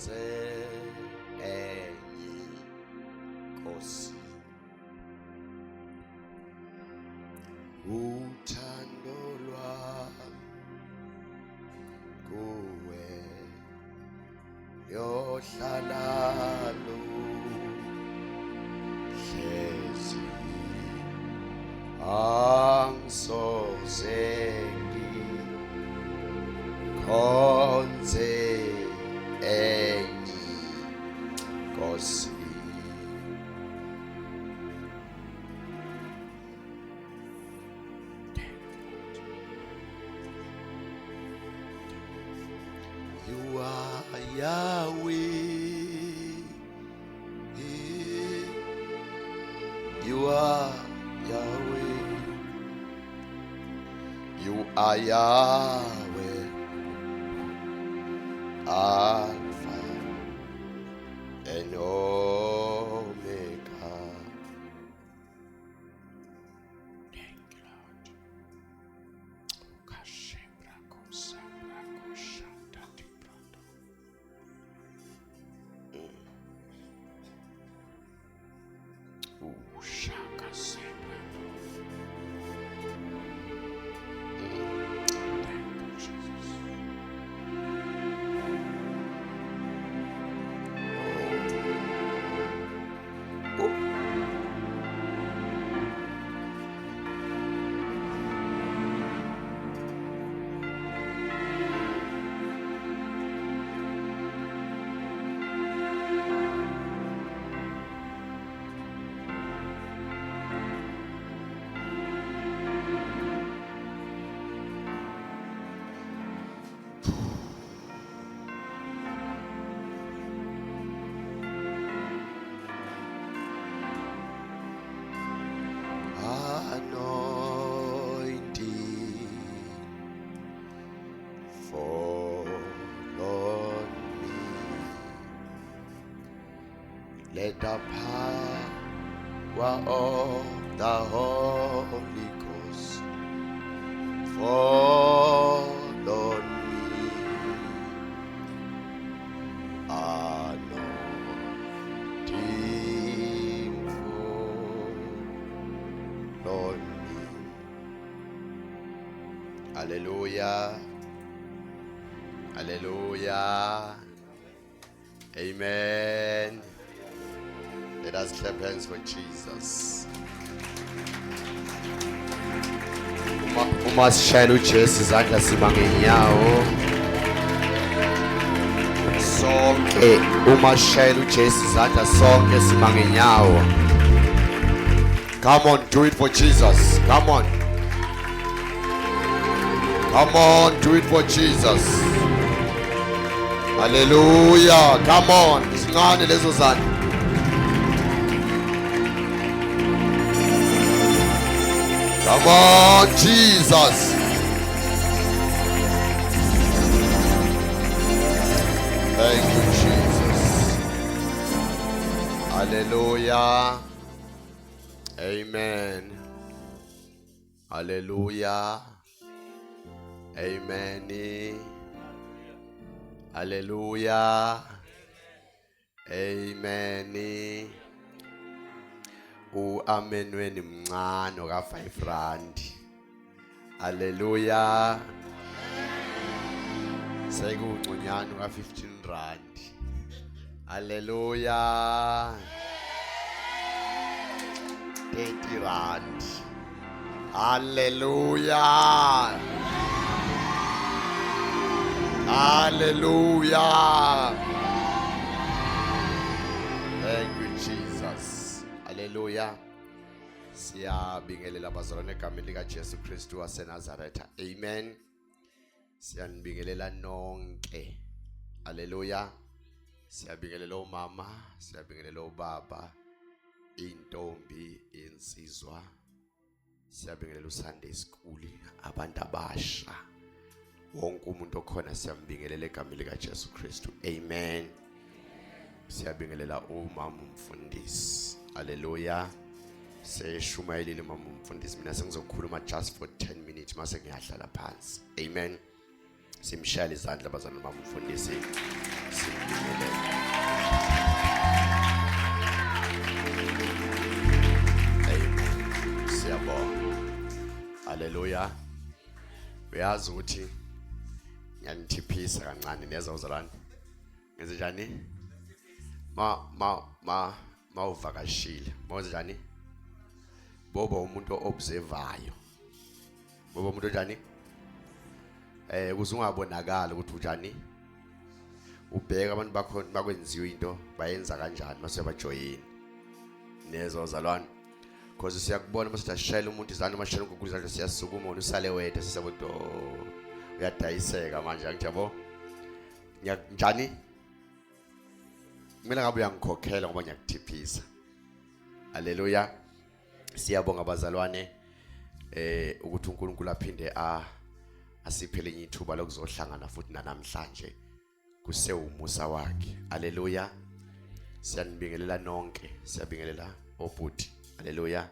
ngikhonze enye inkosi. Uthando lwami kuwe yohlala luhlezi, angisoze ngikhonze enye inkosi. You are Yahweh. You are Yahweh. You are Yahweh. Alpha and Omega. Thank you, Lord. Anointing fall on me. Let the power of the Holy Ghost fall on me. Anointing fall on me. Hallelujah. Hallelujah. Amen. Let us clap hands for Jesus. Uma sishayela uJesu izandla sima ngenyawo. Sonke uma sishayela uJesu izandla sonke sima ngenyawo. Come on, do it for Jesus. Come on. Come on, do it for Jesus. Hallelujah. Come on. Zincane lezo zandla. Come on, Jesus. Thank you, Jesus. Hallelujah. Amen. Hallelujah. Amen. Hallelujah. Amen. U-amen weni mncane ka 5 rand. Hallelujah. Sekungconyana ka 15 rand. Hallelujah. 30 rand. Hallelujah. Hallelujah. Thank you, Jesus. Hallelujah. Siyabingelela abazalwane egameni lika Jesu Kristu waseNazaretha. Amen. Siyanibingelela nonke. Hallelujah. Siyabingelela omama, siyabingelela obaba, intombi, insizwa. Siyabingelela uSunday school, abantu abasha. Wonke umuntu okhona siyambingelela egameni lika Jesu Kristu. Amen. Siyabingelela umama umfundisi. Hallelujah. Seshumayelile umama umfundisi, mina sengizokhuluma just for 10 minutes mase ngiyahlala phansi. Amen. Simshayele izandla bazalwane, umama umfundisi, simbingelele. Haleluya. Uyazi ukuthi ngiyanithiphisa kancane niyezwa bazalwane. Ngenze njani? Ma ma ma mawuvakashile. Mawenze njani? Boba umuntu o-observayo. Boba umuntu onjani? Eh ukuze ungabonakali ukuthi unjani. Ubheka abantu bakho bakwenziwa into bayenza kanjani mase bajoyina. Niyezwa bazalwane. Cause siyakubona mase sishayela umuntu izandla mashayela uNkulunkulu izandla siyasukuma wena usale wedwa sisabo do uyadayiseka manje angithi yabo njani kumele ngabe uyangikhokhela ngoba ngiyakuthiphisa haleluya siyabonga bazalwane eh ukuthi uNkulunkulu aphinde a asiphe lenye ithuba lokuzohlangana futhi namhlanje kusewumusa wakhe haleluya siyanibingelela nonke siyabingelela obhuti haleluya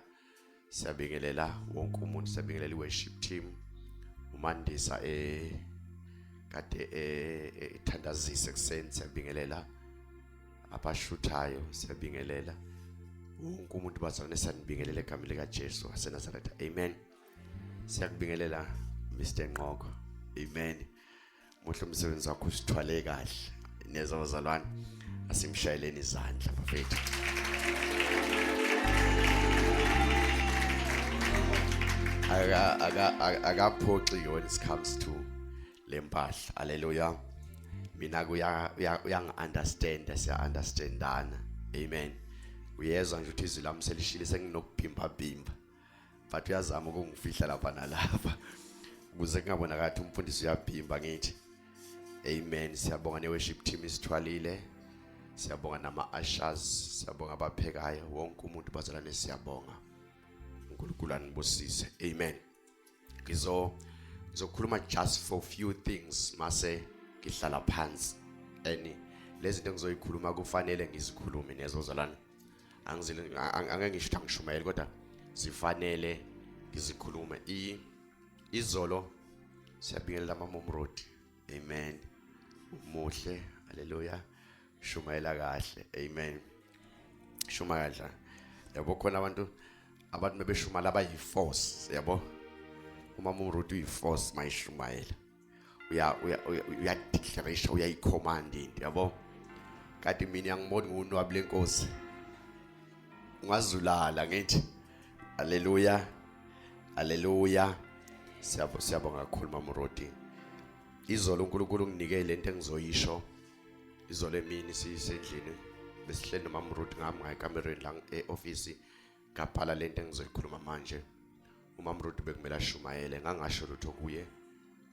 siyabingelela wonke umuntu siyabingelela i-worship team umandisa eh kade eh, eh, ethandazise ekuseni siyabingelela abashuthayo siyabingelela wonke umuntu bazalwane siyanibingelela egameni likaJesu waseNazaretha amen siyakubingelela Mr Nqoko amen muhle umsebenzi wakho usithwale kahle neza bazalwane asimshayeleni izandla bafethu aka aka akaphoxi when it comes to lempahla haleluya mina kuya uyangi understand siya understandana amen uyezwa nje ukuthi izwi lami selishile senginokuphimba phimba but uyazama ukungifihla lapha nalapha ukuze kungabonakali ukuthi umfundisi uyabhimba ngithi amen siyabonga ne-worship team isithwalile siyabonga nama-ushers siyabonga abaphekayo wonke umuntu bazalwane siyabonga uNkulunkulu anibusise amen ngizo ngizokhuluma just for few things mase ngihlala phansi and lezi zinto engizoyikhuluma kufanele ngizikhulume nezozalwane angizile angeke ngisho ukuthi angishumayeli kodwa zifanele ngizikhulume i izolo siyabingelela amamomrodi amen umuhle haleluya shumayela kahle amen shuma kahle yabo khona abantu abantu bebeshumala abayi-force yabo umama uRuth uyi-force mayishumayela uya uya uyadeclaration uyayicommand into yabo kanti mina angiboni ngunwabi lenkosi ungazulala ngithi haleluya haleluya siyabo siyabonga kakhulu mamuroti izolo uNkulunkulu unginike lento engizoyisho izolo emini sisendlini besihleli nomamuroti ngami ngaye ekamerweni la e-ofisi ngabhala lento engizoyikhuluma manje umama Ruth bekumele ashumayele ngangasho lutho kuye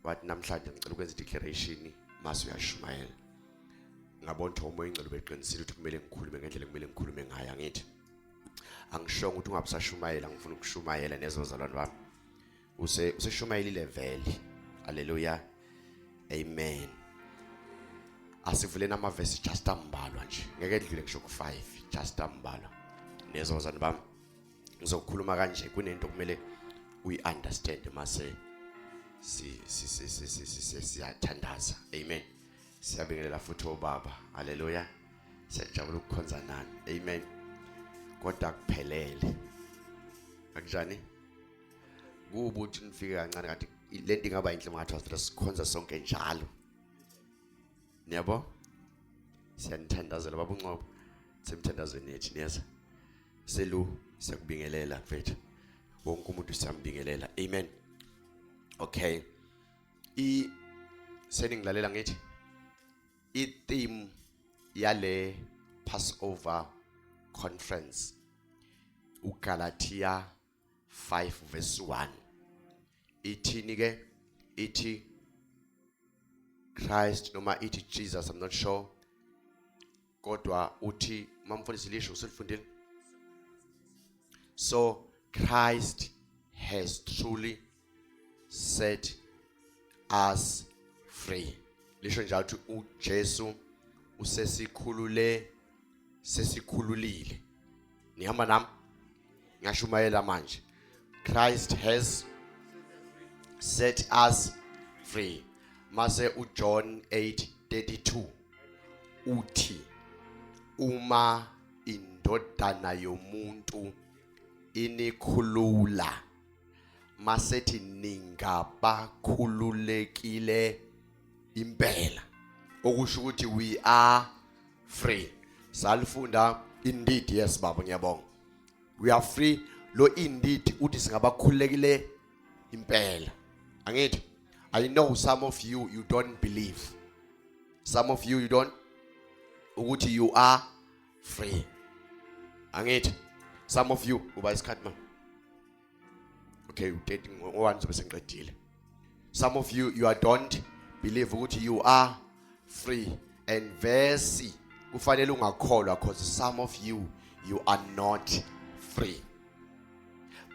wathi namhlanje ngicela ukwenza i-declaration mase uyashumayela ngabona ukuthi umoya ingcwele beqinisile ukuthi kumele ngikhulume ngendlela ekumele ngikhulume ngayo angithi angishongo ukuthi ungabusashumayela ngifuna ukushumayela nezozalwane bami use useshumayelile vele haleluya amen asivuleni amavesi just ambalwa nje ngeke edlule ngisho ku-5 just ambalwa nezozalwane bami ngizokhuluma kanje kunento kumele uyi-understand mase siyathandaza amen siyabingelela futhi obaba haleluya siyajabula ukukhonza nani amen kodwa kuphelele akunjani kuba uthi nifike kancane kanti lento ingaba inhle ngathi vele sikhonza sonke njalo niyabo siyanithandazela baba uNcobo semthandazweni yethu niyeza selu siyakubingelela mfethu wonke umuntu siyambingelela amen okay i seningilalela ngithi i theme yale Passover conference uGalatia 5 verse 1 ithini ke ithi Christ noma ithi Jesus I'm not sure kodwa uthi mamfundisi lisho uselifundile so Christ has truly set us free lisho njalo ukuthi uJesu usesikhulule sesikhululile nihamba nami ngashumayela manje Christ has set us free mase uJohn 8:32 uthi uma indodana yomuntu inikhulula Masethi ningabakhululekile impela, okusho ukuthi we are free. Salifunda indeed. Yes baba, ngiyabonga. We are free. Lo indeed uthi singabakhululekile impela, angithi? I know some of you, you don't believe. Some of you, you don't ukuthi you are free, angithi? Some of you, uba isikhathi ma, okay, u30 ngo1 zobe sengiqedile. Some of you, you are don't believe ukuthi you are free, and verse kufanele ungakholwa, because some of you, you are not free,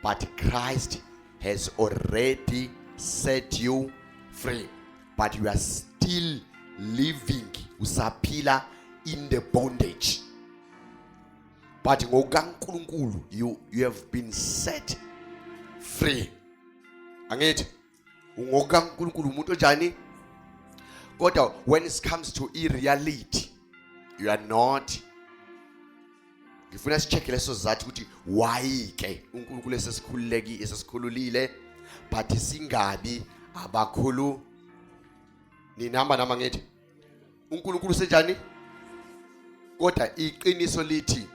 but Christ has already set you free, but you are still living, usaphila in the bondage. But ngokukaNkulunkulu you have been set free, angithi? NgokukaNkulunkulu umuntu onjani? Kodwa when it comes to i-reality, you are not. Ngifuna si-check leso sizathu ukuthi why ke uNkulunkulu esesikhululeki, esesikhululile, but singabi abakhulu. Ninihamba nama ngithi uNkulunkulu senjani? Kodwa iqiniso lithi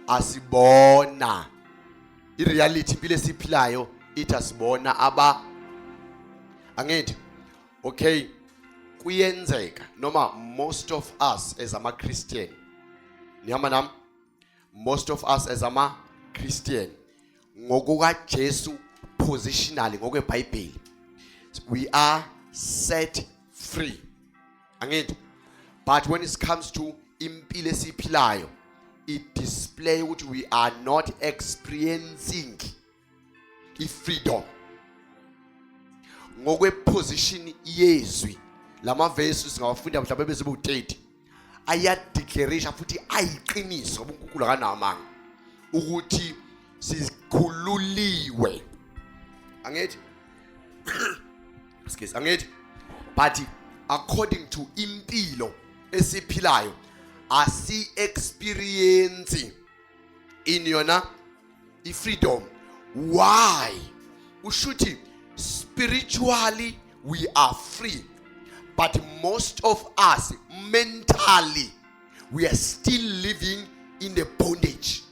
asibona i-reality, impilo esiphilayo ithi asibona aba, angithi? Okay, kuyenzeka noma most of us as ama Christian, nihamba nami, most of us as ama Christian ngokuka Jesu, positionally ngokweBhayibheli, we are set free, angithi? But when it comes to impilo esiphilayo, it display ukuthi we are not experiencing i-freedom ngokweposition yezwi. Lamavesi singawafunda mhlawumbe beze bu-30, ayadeclaration futhi ayiqiniso ngoba uNkulunkulu akanamanga ukuthi sikhululiwe, angithi? Excuse, angithi? But according to impilo esiphilayo, asi experience in yona i-freedom. Why? Ushuthi spiritually we are free, but most of us mentally we are still living in the bondage.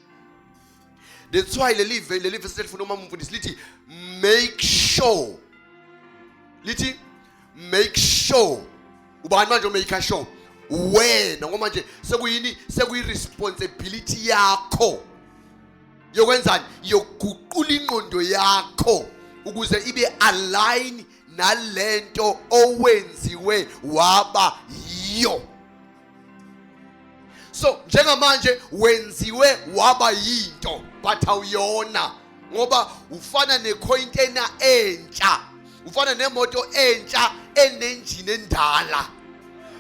That's why leli verse lifuna uma umfundisi lithi make sure, lithi make sure. Ubani manje make sure? Wena, ngoba manje sekuyini? Sekuyi responsibility yakho yokwenzani? Yokuguqula ingqondo yakho ukuze ibe align nalento owenziwe waba yiyo. So njengamanje wenziwe waba yinto, but awuyona, ngoba ufana necontainer entsha, ufana nemoto entsha enenjini endala.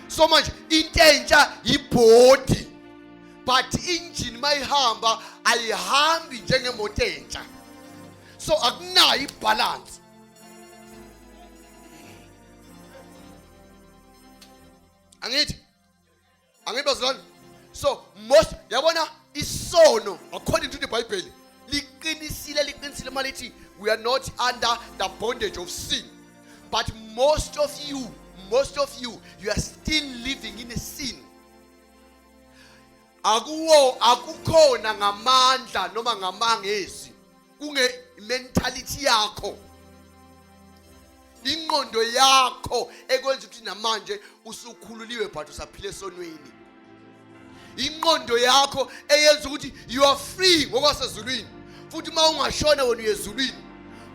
So manje into entsha ibody, but engine mayihamba ayihambi njengemoto entsha, so akunayo ibalance. Angithi bazalwane? So most, yabona, isono according to the Bible liqinisile, liqinisile malithi we are not under the bondage of sin, but most of you, most of you, you are still living in a sin. Akuwo akukhona ngamandla noma ngamangezi, kunge mentality yakho, ingqondo yakho ekwenza ukuthi namanje usukhululiwe but usaphila esonweni. Ingqondo yakho eyenza ukuthi you are free ngokwasezulwini, futhi uma ungashona wena uyezulwini,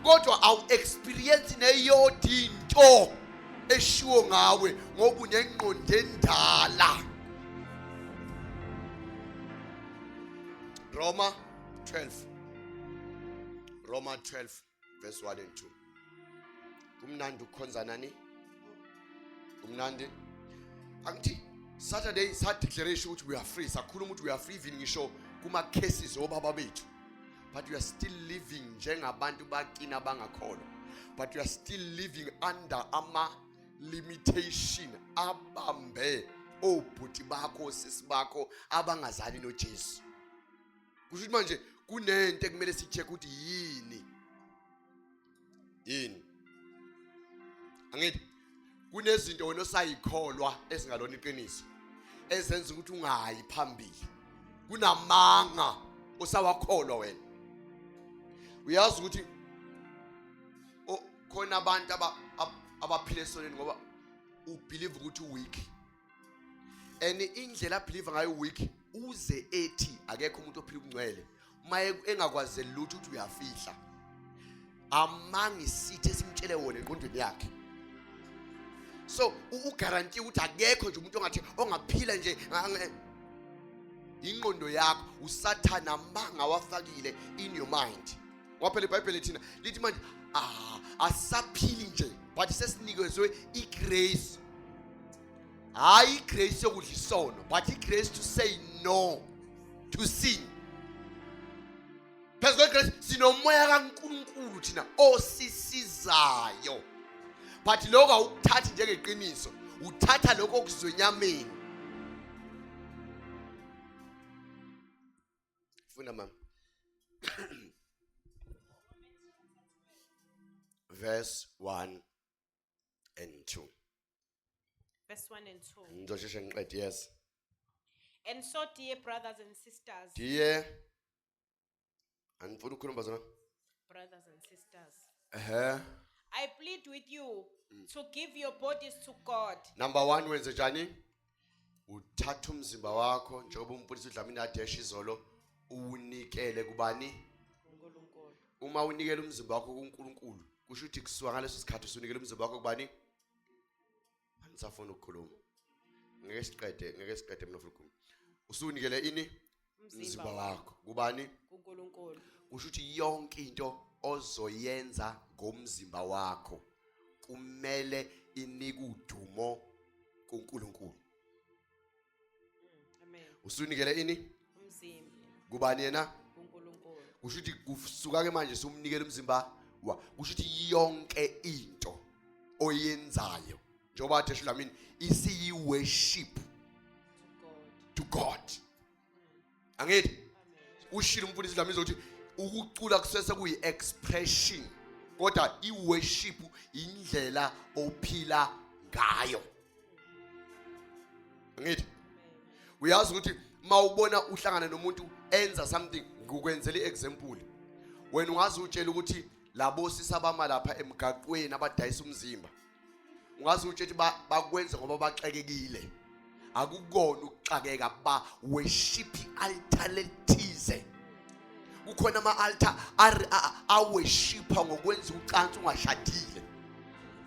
kodwa awu experience neyodwa into eshiwo ngawe ngoba unengqondo endala. Roma 12, Roma 12 verse 1 and 2. Kumnandi ukukhonza nani, kumnandi, angithi? Saturday sa declaration ukuthi we are free, sakhuluma ukuthi we are free even ngisho kuma cases obaba bethu, but we are still living njengabantu bakini abangakholwa, but we are still living under ama limitation abambe obhuti bakho, osisi bakho abangazani noJesu. Kusho ukuthi manje kunento ekumele si-check ukuthi yini. Yini? Angithi kunezinto wena osayikholwa ezingalona iqiniso ezenza ukuthi ungayi phambili. Kunamanga osawakholwa wena. Uyazi ukuthi khona abantu abaphila esonweni ngoba ubelieve ukuthi uweak. And indlela abelieve ngayo weak uze ethi akekho umuntu ophila ubungcwele uma engakwazeli lutho ukuthi uyafihla amanga isithe esimtshele wona engqondweni yakhe. So uguarantee ukuthi akekho nje umuntu ongathi ongaphila nje ingqondo yakho usathana amanga wafakile in your mind. Ngoba phela iBhayibheli thina lithi manje asaphili nje but sesinikezwe igrace. Hayi igrace yokudla isono but igrace to say no to sin. Phezu kwegrace sinomoya kaNkulunkulu thina osisizayo. But lokho awukuthathi njengeqiniso, uthatha lokho okuzwenyameni. Funda mama. Verse 1 and 2. Verse 1 and 2. Ngizosheshe ngiqede, yes. And so, dear brothers and sisters, Dear, angifuni ukukhuluma bazalwane. Brothers and sisters, Ehhe. I plead with you to give your bodies to God Number 1, wenze njani? Uthatha umzimba wakho njengoba umfundisi uDlamini adesha izolo, uwunikele kubani? uNkulunkulu. Uma unikela umzimba wakho kuNkulunkulu, kusho ukuthi kusuka ngaleso sikhathi usunikela umzimba wakho kubani? Angisafuni ukukhuluma. Ngeke siqede, ngeke siqede mina ufuna ukukhuluma. Usunikele ini? Umzimba wakho kubani? KuNkulunkulu. Kusho ukuthi yonke into ozoyenza ngomzimba wakho kumele inike udumo kuNkulunkulu. Amen. Usunikele ini? Umzimba. Kubani yena? KuNkulunkulu. Kusho ukuthi kusuka ke manje sumnikela umzimba wa. Kusho ukuthi yonke into oyenzayo njengoba athe Dlamini isiyi worship to God. To God. Angithi ushilo umfundisi Dlamini ukuthi ukucula kusese kuyi expression kodwa i worship indlela ophila ngayo. Angithi uyazi ukuthi mawubona uhlangana nomuntu enza something, ngikukwenzela iexample, wena ungaze utshela ukuthi labo sisabama lapha emgaqweni abadayisa umzimba, ungaze utshela ukuthi bakwenza ngoba baxakekile. Akukona ukuxakeka, ba worship altar lethize. Kukhona ama altar aworshipha ngokwenza ucansi ungashadile.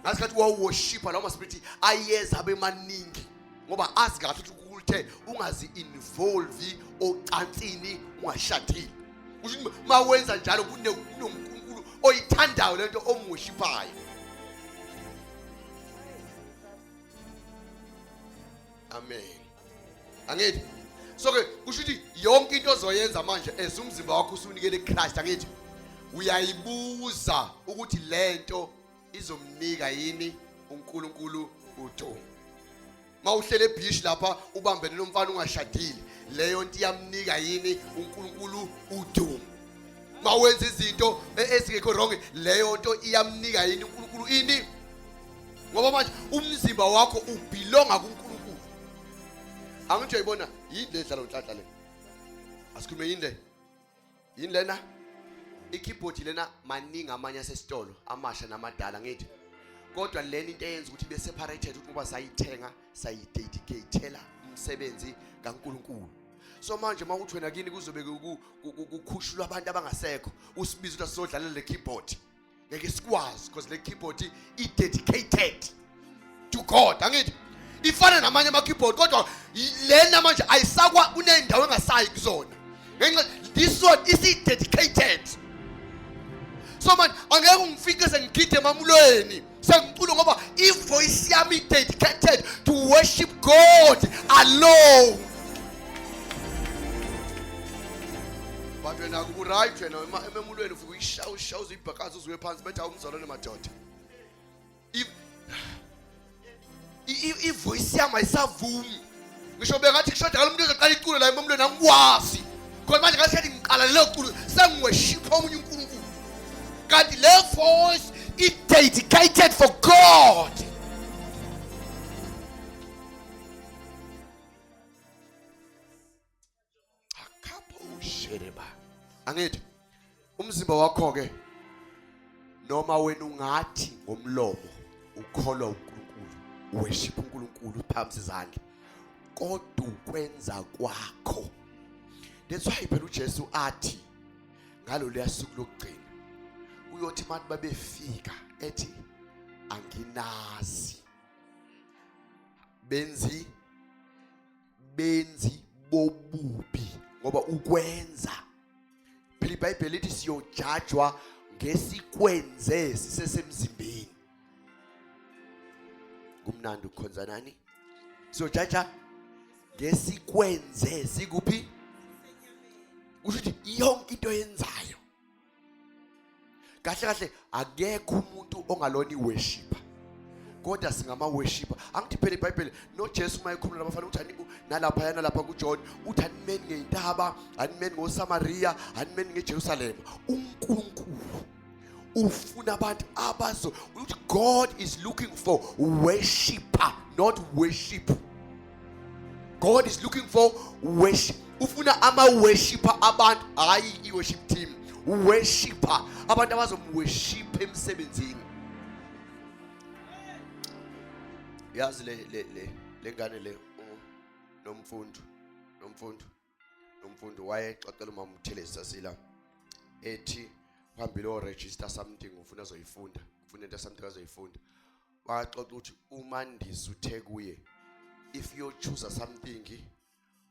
Ngasikhathi waworshipha lawo ma-spirit ayeza abe maningi ngoba azi kahle ukuthi ukuthe ungazi involve ocansini ungashadile. Kusho ukuthi uma wenza njalo kunoNkulunkulu oyithandayo lento omworshiphayo. Amen. Angithi so ke kusho ukuthi yonke into ozoyenza manje as umzimba wakho usunikele Christ, angithi uyayibuza ukuthi lento izomnika yini uNkulunkulu udumo. Mawuhlele ebeach lapha ubambene nomfana ungashadile, leyo nto iyamnika yini uNkulunkulu udumo? Mawenza izinto ezingekho wrong, leyo nto iyamnika yini uNkulunkulu ini? Ngoba manje umzimba wakho ubelonga kuNkulunkulu. Angithi uyayibona yini le dlalo nhlanhla le? Asikhulume yini le? Yini lena? I-keyboard lena, maningi amanye asesitolo amasha namadala, ngithi kodwa lena into eyenza ukuthi ibe separated ukuthi ngoba sayithenga sayidedicatela umsebenzi kaNkulunkulu. So manje uma uthi wena kini kuzobe kukhushulwa abantu abangasekho, usibiza ukuthi asizodlalela le keyboard, ngeke sikwazi because le keyboard i dedicated to God. Angithi ifana namanye ama keyboard kodwa lena manje ayisakwa, kunendawo engasayi kuzona ngenxa this one is dedicated. So manje angeke ungifike sengigide emamulweni sengiculo ngoba ivoice yami dedicated to worship God alone. But wena ku-right wena ememulweni ufike uyishaya ushaya uzuyibhakaza uzuye phansi bethi awumzalwane madoda. Ivoice yami ayisavumi. Ngisho bengathi kushoda umuntu ozoqala iculo la ememulweni, angikwazi. Khona manje ngathi ngiqala lelo culo sengiworship omunye uNkulunkulu. Kanti le voice It dedicated for God. Akapho angithi umzimba wakho ke noma wena ungathi ngomlomo ukholwa uNkulunkulu, worship uNkulunkulu, uphakamisa izandla, kodwa ukwenza kwakho. That's why phela uJesu athi ngalolu suku lokugcina uyothi abantu babefika ethi anginazi, benzi bobubi, ngoba ukwenza phela iBhayibheli lithi siyojajwa ngesikwenze sisesemzimbeni. Kumnandi ukukhonza nani? Siyojaja ngesikwenze sikuphi? Kusho ukuthi yonke into oyenzayo kahle kahle, akekho umuntu ongalona iworshipper, kodwa singama worshipper. Angithi phela iBhayibheli noJesu uma ekhuluma nabafana uthi nalapha yana lapha kuJohn uthi animeni ngeintaba, animeni ngoSamaria, animeni ngeJerusalem. UNkulunkulu ufuna abantu abazo uthi God is looking for worshipper, not worship. God is looking for worship. Ufuna ama worshipper abantu, hayi i worship team. Worshipper abantu abazomworship emsebenzini. Yazi le ngane le nomfundo wayexoxela umama uThelezi sasila ethi uhambile o register something, ufuna azoyifunda, ufuna into something azoyifunda. Waxoxa ukuthi uMandisi uthe kuye, if you choose something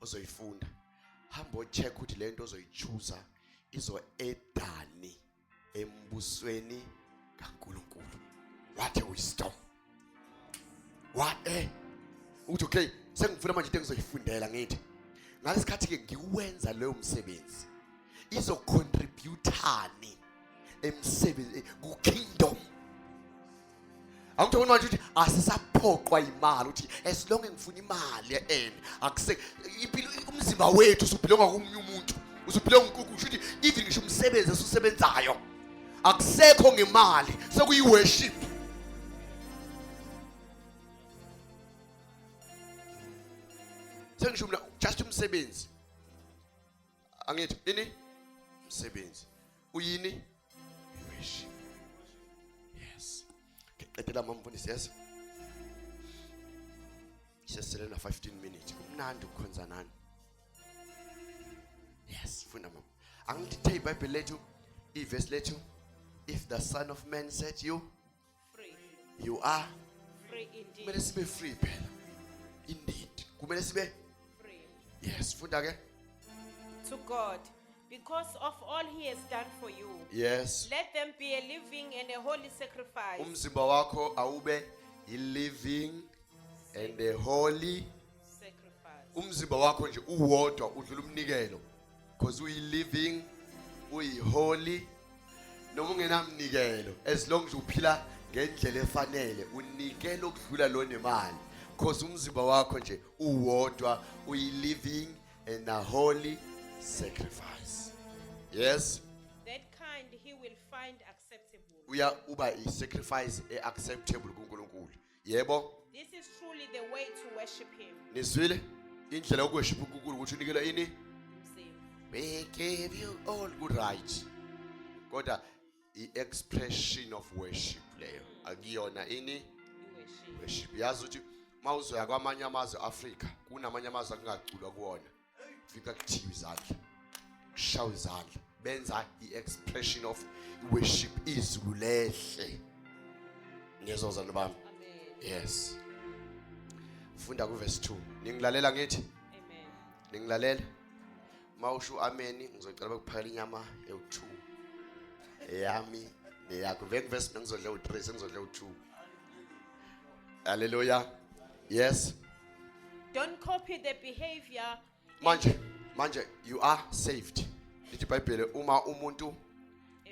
ozoyifunda, hamba ocheck ukuthi lento ozoyichoose izo edani embusweni kaNkuluNkulu. What a wisdom, what a uthi okay, sengifuna manje into engizoyifundela. Ngithi ngalesikhathi ke ngiwenza leyo msebenzi izo contributani emsebenzi ku kingdom. Angithola manje ukuthi asisaphoqwa imali, ukuthi as long ngifuna imali and akuse impilo umzimba wethu usubelonga komunye umuntu, usubelonga uNkulunkulu. Kusho ukuthi even ngisho umsebenzi esusebenzayo akusekho ngemali, sekuyi worship. Sengisho mina just umsebenzi, angithi ini umsebenzi uyini? Worship. Yes, qedela mamfundisi. Yes, sesele na 15 minutes. Kumnandi ukukhonza nani. Yes, funda mama. Angithi the iBhayibheli lethu, iverse lethu, if the Son of Man set you free, you are free indeed. Kumele sibe free phela, indeed kumele sibe free. Yes, funda ke. To God, because of all he has done for you. Let them be a living and a holy sacrifice. Umzimba wakho awube i-living and a holy sacrifice. Umzimba wakho nje uwodwa udlula umnikelo, because uyi-living, uyi-holy, noma ungenamnikelo, as long as uphila ngendlela efanele unikela okudlula lo nemali, because umzimba wakho nje uwodwa uyi-living and a holy sacrifice. Yes. That kind he will find acceptable. Uya uba i-sacrifice e-acceptable kuNkulunkulu, yebo. This is truly the way to worship him. Nizwile indlela yokuworship uNkulunkulu ukuthi unikela ini? Umzimba. We give you all good, right? Kodwa i-expression of worship leyo akuyona ini? I-worship. Worship. Yazi ukuthi mawuzoya kwamanye amazwe Afrika, kunamanye amazwe akungaculwa kuwona, fika kuthiwa izandla, kushawa izandla, benza i-expression of worship, izulu lehle. Ngiyezwa bazalwane bami? Amen. Yes, funda kuverse 2. Ningilalela ngithi? Amen. Ningilalela? Mawusho ameni, ngizocela bekuphakela inyama ewu2, eyami neyakho. Veke verse mina ngizodla u3, sengizodla u2. Hallelujah. Yes. Don't copy the behavior. Manje you are saved. Lithi iBhayibheli uma umuntu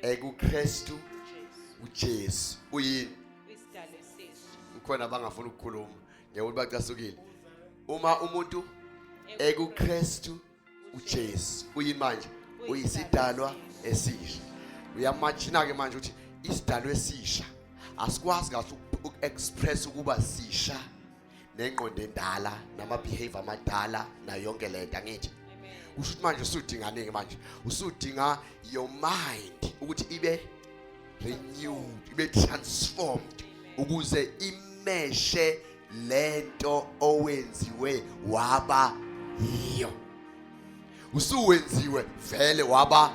ekuKristu Jesu. uJesu uyini? Isidalwa esisha. Ukhona abangafuna ukukhuluma, ngiyabona bacasukile. Uma umuntu ekuKristu uJesu uyini manje? Uyisidalwa esisha. Uyamachina ke manje ukuthi isidalwa esisha. Asikwazi kahle uku-express ukuba sisha nengqondo endala nama behavior amadala nayo yonke lento, angithi? Kusho ukuthi manje usudinga nini manje? Usudinga your mind ukuthi ibe renewed, ibe transformed, ukuze imeshe lento owenziwe waba yiyo. Usuwenziwe vele waba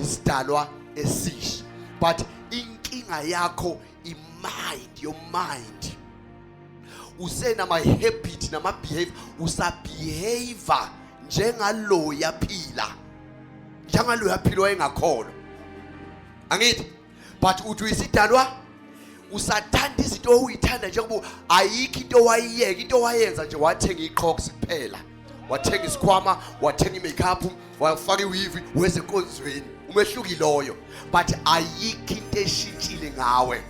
isidalwa esisha, but inkinga yakho i-mind, your mind usenama habit nama behavior, usabehave njengalo yaphila, njengalo yaphila wayengakholwa, angithi? But uthi uyisidalwa, usathanda izinto owuyithanda njengoba ayikho into owayiyeka. Into owayenza nje, wathenga i-Crocs kuphela, wathenga isikhwama, wathenga i-makeup, wafaka i-weave, weze enkonzweni. Umehluki loyo, but ayikho into eshintshile ngawe.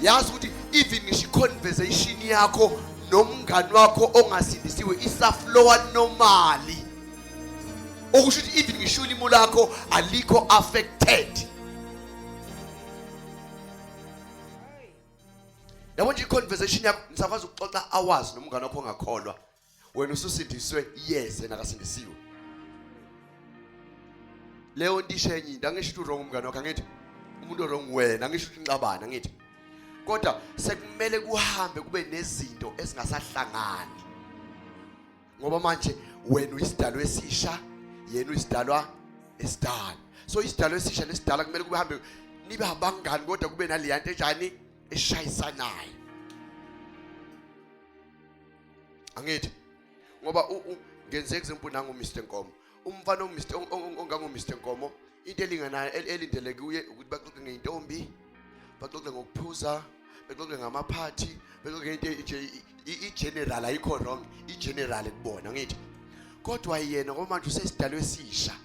Yazi ukuthi even ngisho i-conversation yakho nomngani wakho ongasindisiwe isaflowa normally, okusho ukuthi even ngisho ulimi lakho alikho affected. Yabo nje, i-conversation yakho, nisakwazi ukuxoxa hours nomngane wakho ongakholwa. Wena ususindiswe, yes, yena akasindisiwe. Leyo nto isho enye into. Angisho ukuthi wrong umngane wakho, angithi umuntu wrong wena, angisho ukuthi nixabana, angithi? Kodwa sekumele kuhambe kube nezinto ezingasahlangani, ngoba manje wena uyisidalwa esisha, yena uyisidalwa esidala. So isidalwa esisha nesidala kumele kube hambe nibe abangani, kodwa kube naleya nto enjani eshayisanayo, angithi? Ngoba ngenze example nangu Mr Nkomo, umfana oMr ongango Mr Nkomo, into elinganayo elindeleke kuye ukuthi baxoxe ngeintombi, baxoxe ngokuphuza, baxoxe ngamaphathi, baxoxe ngento nje i-general. Ayikho wrong i-general kubona, angithi? Kodwa yena ngoba manje usesidalwe esisha,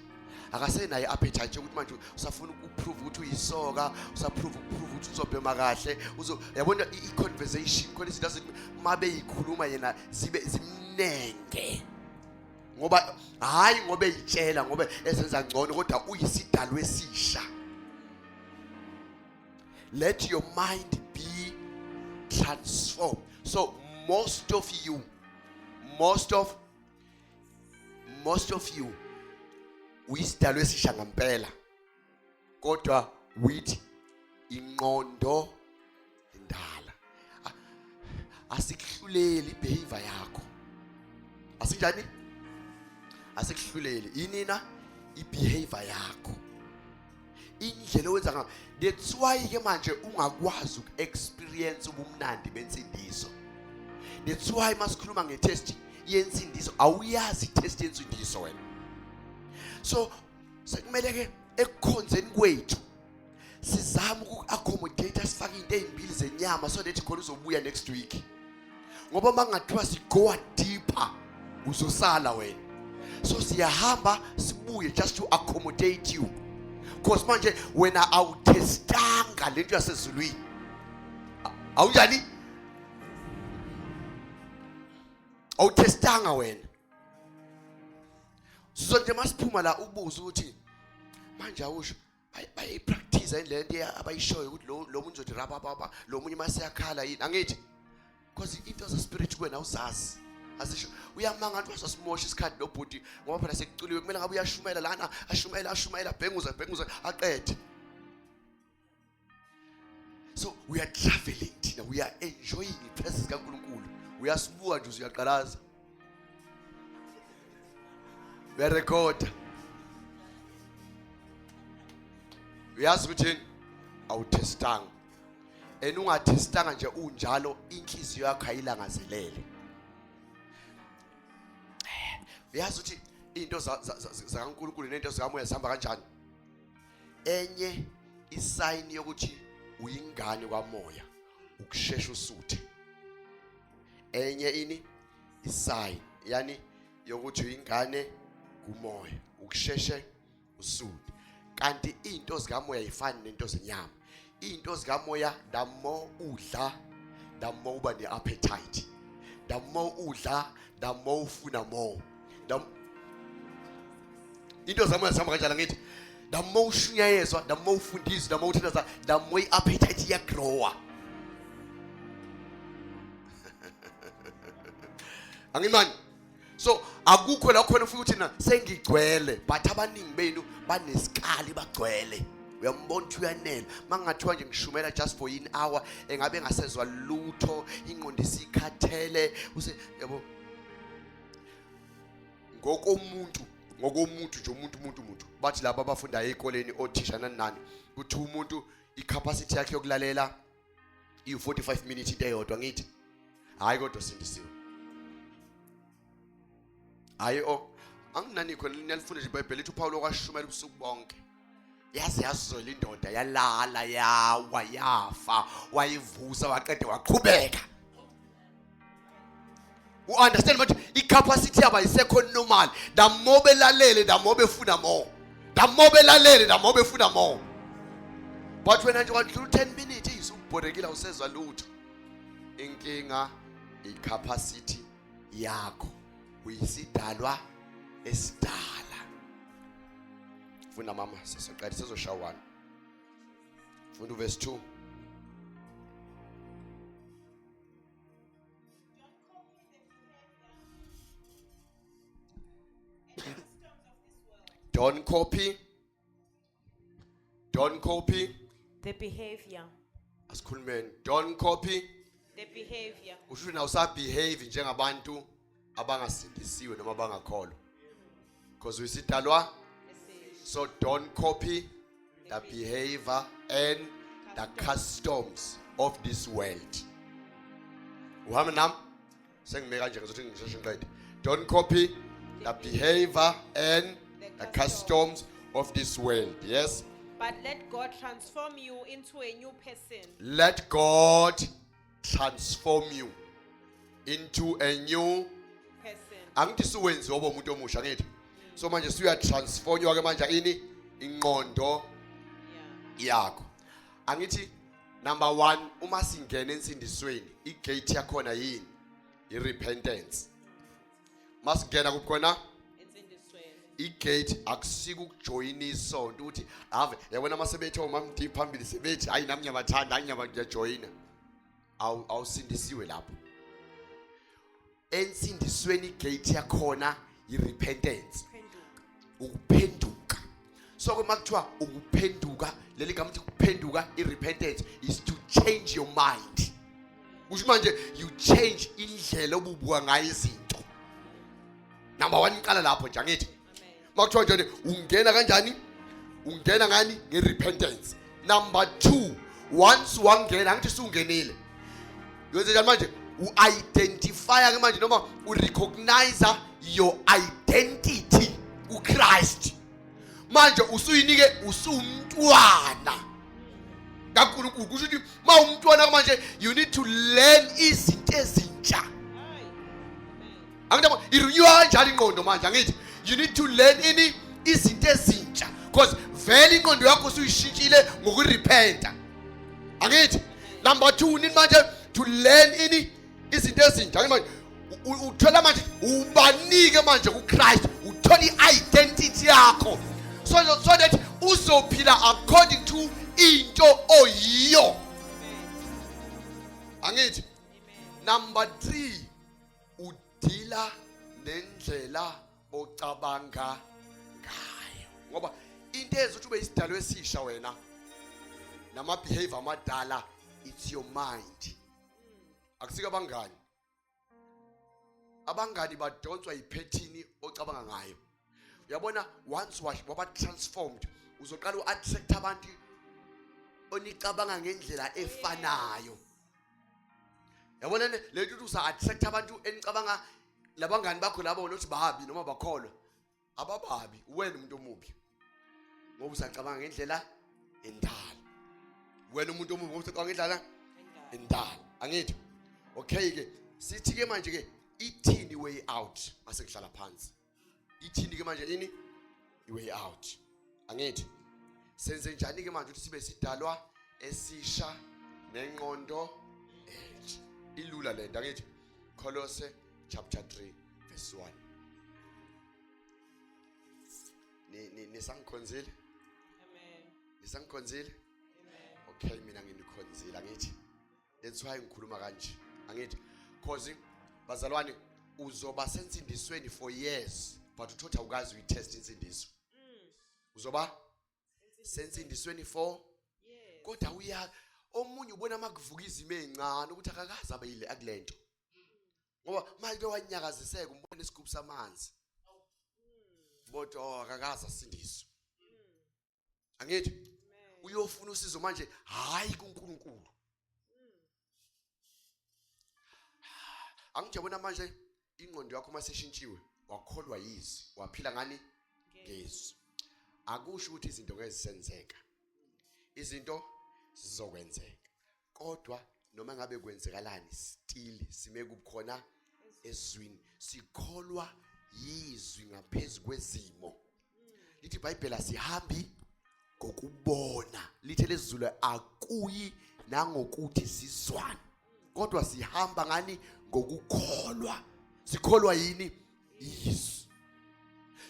akasenayo i-appetite yokuthi manje usafuna ukuprove ukuthi uyisoka, usaprove ukuprove ukuthi uzobhema kahle. Uzo yabona i-conversation khona, izinto azithi uma beyikhuluma yena zibe zimnenge, ngoba hayi ngoba eyitshela, ngoba ezenza ngcono, kodwa uyisidalwe esisha. Let your mind be transformed. So most of you uyisidalwe esisha ngempela, kodwa with ingqondo indala. Asikuhluleli ibehavior yakho, asinjani, asikuhluleli yinina ibehavior yakho, indlela owenza ngayo. That's why ke manje ungakwazi uku-experience ubumnandi bensindiso. That's why masikhuluma nge-taste yensindiso, awuyazi i-taste yensindiso wena. So sekumele ke ekukhonzeni kwethu sizame uku-accommodate, sifake into ey'mbili zenyama so that khona uzobuya next week, ngoba uma kungathiwa sigoa deeper uzosala wena. So siyahamba sibuye just to accommodate you, cause manje wena awuthestanga lento yasezulwini. Awunjani, awuthestanga wena. So nje masiphuma la ubuze ukuthi manje awusho bayayipractice yini le nto abayishoyo, ukuthi lo muntu uzothi rabababa, lo munye maseyakhala yini, angithi? Because into zespirit kuwena awuzazi, azisho. Uyamanga ukuthi wasasimosha isikhathi lo bhuti, ngoba phela sekuculiwe, kumele ngabe uyashumela lana, ashumela, ashumela, bhenguza, bhenguza, aqede. So we are traveling thina, we are enjoying ipresence kaNkulunkulu. Uyasibuka nje, uyaqalaza, uyarekhoda, uyazi ukuthi awuthestanga, and ungathestanga nje unjalo, inhliziyo yakho ayilangazelele. Uyazi ukuthi into zakaNkulunkulu nento zikamoya zihamba kanjani. Enye isign yokuthi uyingane kwamoya ukushesha usuthe. Enye ini isign yani yokuthi uyingane kumoya ukusheshe usuthe. Kanti into zikamoya ayifani nento zenyama. Into zikamoya, the more udla, the more uba ne-appetite. The more udla, the more ufuna more. Into zamoya zihamba kanjalo, ngithi the more ushunyayezwa, the more ufundiswa, the more uthandaza, the more i-appetite iyagrowa. Angimani. So akukho la khona ufika uthi na sengigcwele, but abaningi benu banesikali bagcwele. Uyambona ukuthi uyanela. Mangathiwa nje ngishumela just for an hour, engabe engasezwa lutho, ingqondo isikhathele, use yabo. Ngokomuntu nje umuntu bathi laba abafundayo ezikoleni othisha nani nani, kuthi umuntu icapacity yakhe yokulalela iyi-45 minutes into eyodwa. Ngithi hayi, kodwa sindisiwe. Hayi, o anginani khona, niyalifunda nje iBhayibheli, lithi uPaul kwashumela ubusuku bonke, yaze yazwela indoda, yalala, yawa, yafa, wayivusa, waqede waqhubeka. U-understand manje i-capacity yabo ayisekho normal. The more belalele, the more befuna more, the more belalele, the more befuna more. But wena nje wadlula 10 minutes, isubhorekile, awusezwa lutho. Inkinga i-capacity yakho, uyisidalwa esidala. Funda mama, sizoqeda, sizoshaya 1. Funda uverse 2. Don't copy. Don't copy. The behavior. Asikhulumeni. Don't copy. The behavior. Usho ukuthi awusabehave njengabantu abangasindisiwe noma abangakholwa. Because uyisidalwa. So don't copy the behavior and the customs of this world. Uhamba nami? Sengime kanje, ngizothi ngisheshe ngiqede. Don't copy the behavior and the customs of this world. Yes. But let God transform you into a new person. Let God transform you into a new Person. Angithi suwenziwa oba umuntu omusha, ngithi? So manje suya transformwa ke manje ini ingqondo yakho. Angithi number 1, uma singena ensindisweni, igate yakhona yini? I-repentance. Masingena kukhona Ensindisweni. Igate akusiko ukujoyina isonto, ukuthi ave yabona masebethe omamdi phambili, sebethi hayi nami ngiyabathanda, hayi ngiyajoyina. Awusindisiwe lapho. Ensindisweni igate yakhona i-repentance. Phenduka. Ukuphenduka. So ke makuthiwa ukuphenduka, leli gama lithi ukuphenduka, i-repentance is to change your mind. Kusho manje you change indlela obubuka ngayo izinto. Number 1, iqala lapho nje, angithi? Amen. Makuthiwa nje ungena kanjani, ungena ngani? Nge-repentance. Number 2, once wangena, angithi sungenile, yenze njani manje? U-identifya ke manje noma urecognize your identity kuChrist. Manje usuyinike, usumntwana kaNkulunkulu. Kusho ukuthi ma umntwana manje, you need to learn izinto ezintsha. Aye. Amen. Angithi irenew kanjalo ingqondo manje, angithi you need to learn ini? Izinto ezintsha, because vele ingqondo yakho usuyishintshile ngokurepenta, angithi? Number 2, nini manje? To learn ini? Izinto ezintsha, angithi? Manje uthola manje ubanike manje kuChrist, uthola i-identity yakho so that uzophila according to into oyiyo, angithi? Number 3, udila nendlela ocabanga ngayo, ngoba into ezothi ube isidalo esisha wena nama behavior amadala, it's your mind. Akusiko abangani. Abangani badonswa yipattern ocabanga ngayo. Uyabona, once waba transformed, uzoqala uattract abantu onicabanga ngendlela efanayo. Yabona le nto, usa attract abantu enicabanga, labangani bakho labo lothi babi noma bakholwa, abababi, wena umuntu omubi ngoba usacabanga ngendlela endala. Wena umuntu omubi ngoba usacabanga ngendlela endala, angithi? Okay ke, sithi ke manje ke ithini way out? Mase kuhlala phansi, ithini ke manje ini i-way out, angithi? Senze njani ke manje ukuthi sibe sidalwa esisha nengqondo entsha? Ilula lento, angithi? Kolose chapter 3 verse 1. Ni ni nisangikhonzile? Amen. Nisangikhonzile? Amen. Okay, mina nginikhonzile, angithi? That's why ngikhuluma kanje, angithi? Cause bazalwane, Uzoba sensindisweni for years, but uthotha awukazi uyitest insindiso. Uzoba sensindisweni for kodwa uya omunye ubona makuvuka izimo ezincane ukuthi akakaze abe yile akulento. Ngoba manje wanyakaziseka umbona isigubhu samanzi. Bodwa oh, akakaze asindiswe. Angithi uyofuna usizo manje hayi kuNkulunkulu. Angijabona manje ingqondo yakho uma seshintshiwe wakholwa yizwi waphila ngani ngezwi. Akusho ukuthi izinto ngeke zisenzeka. Izinto zizokwenzeka. Kodwa noma ngabe kwenzekalani still sime kubukhona ezwini sikholwa yizwi ngaphezulu kwezimo. Lithi iBhayibheli asihambi ngokubona, lithe lezulu akuyi nangokuthi sizwane, kodwa sihamba ngani? Ngokukholwa. Sikholwa yini? Izwi.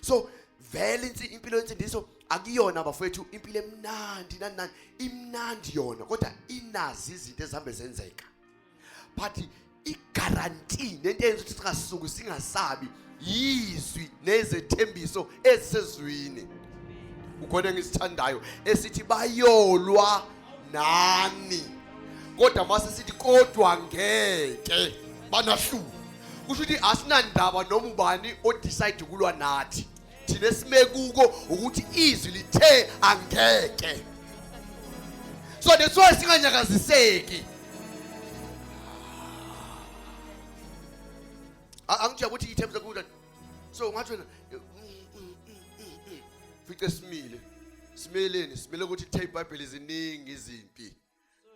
So vele impilo yensindiso akuyona bafowethu impilo emnandi nani nani, imnandi yona kodwa inazi izinto ezihambe zenzeka, but iguarantee nento eyenza ukuthi singasuki singasabi yizwi nezethembiso ezisezwini. Ukhona engisithandayo esithi bayolwa nani, kodwa mase sithi kodwa ngeke banahluka. Kusho ukuthi asinandaba noma ubani odecide ukulwa nathi, thina esime kuko ukuthi izwi lithe angeke. So that's why singanyakaziseki. Angitshela ukuthi ithemba kulo. So ungathi wena fice simile, simeleni, simele ukuthi ithe iBhayibheli ziningi izimpi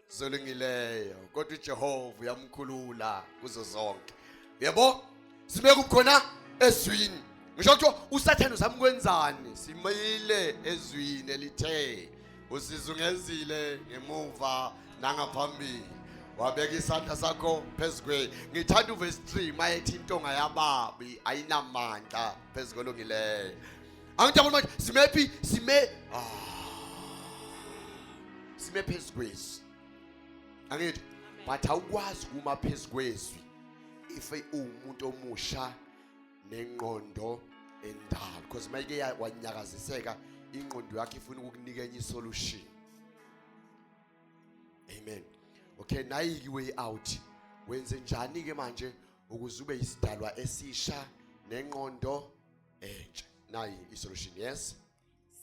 zolungileyo, kodwa uJehova uyamkhulula kuzo zonke. Yebo, sime kukhona ezwini. Ngisho kuthiwa uSathane uzama ukwenzani, simile ezwini elithe usizungezile ngemuva nangaphambili, wabeka isandla sakho phezu kwe. Ngithanda uverse 3 mayethi intonga yababi ayinamandla phezu kolungileyo. Angijabuli manje simephi? Sime sime phezu kwezwi. Angithi but awukwazi kuma phezu kwezwi if uwumuntu omusha nengqondo endala, because mayike wanyakaziseka ingqondo yakho ifuna ukukunika enye isolution. Amen. Okay, nayi way out. Wenze njani ke manje ukuze ube isidalwa esisha nengqondo entsha? Nayi isolution. Yes.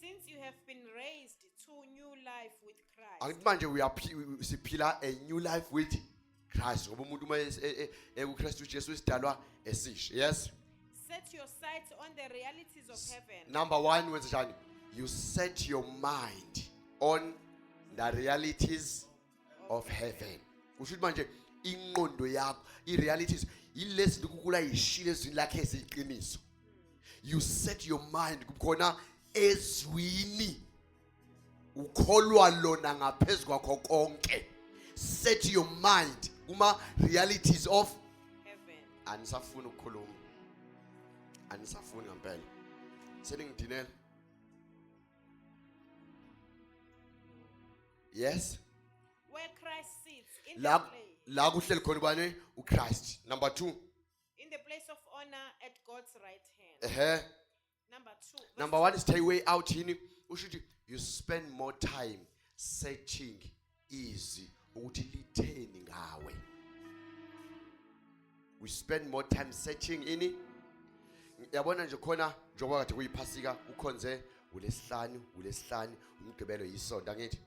Since you have been raised to new life with Christ. Angithi manje siphila a new life with Christ, ngoba umuntu uma ekuKristu Jesu isidalwa esisha. Yes. Set your sights on the realities of heaven. Number 1, wenze njani? You set your mind on the realities of heaven. Kusho ukuthi manje ingqondo yakho i-realities yilezi uNkulunkulu ayishilo ezwini lakhe eziyiqiniso. You set your mind kukhona ezwini, ukholwa lona ngaphezu kwakho konke. Set your mind kuma realities of heaven. Anisafuni ukukhuluma, anisafuni ngempela, seningidinela. Yes. Where Christ sits in La the place. La kuhleli khona ubani? uChrist. Number 2. In the place of honor at God's right hand. Ehe. Number 2. Number 1 is take way out yini? Usho ukuthi you spend more time searching izwi ukuthi litheni ngawe. We spend more time searching ini. Yabona nje khona njengoba kade kuyiphasika ukhonze uLesihlanu, uLesihlanu, uMgqibelo, yisonto, angithi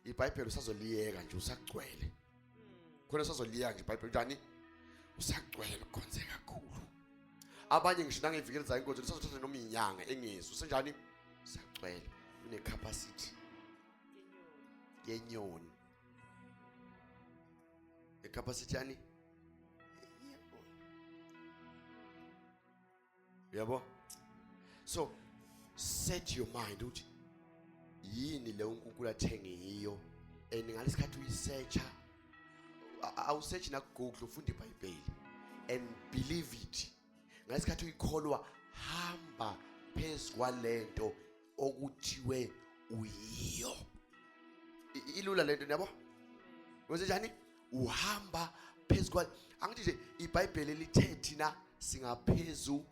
iBhayibheli usazoliyeka nje usagcwele. Khona usazoliyeka nje iBhayibheli njani? Usagcwele ukhonze kakhulu. Abanye ngisho nangeviki elizayo inkonzo lisazothatha noma inyanga engezwi usenjani? Usagcwele, une capacity yenyoni. Icapacity yani? Uyabo? So set your mind ukuthi yini le uNkulunkulu athenge yiyo, and ngalesikhathi uyisearcha awusearch na Google, ufunda iBhayibheli and believe it. Ngalesikhathi uyikholwa, hamba phezu kwalento okuthiwe uyiyo. Ilula lento, niyabo? Wenze njani? Uhamba phezu kwa, angithi nje iBhayibheli lithe thina Singaphezu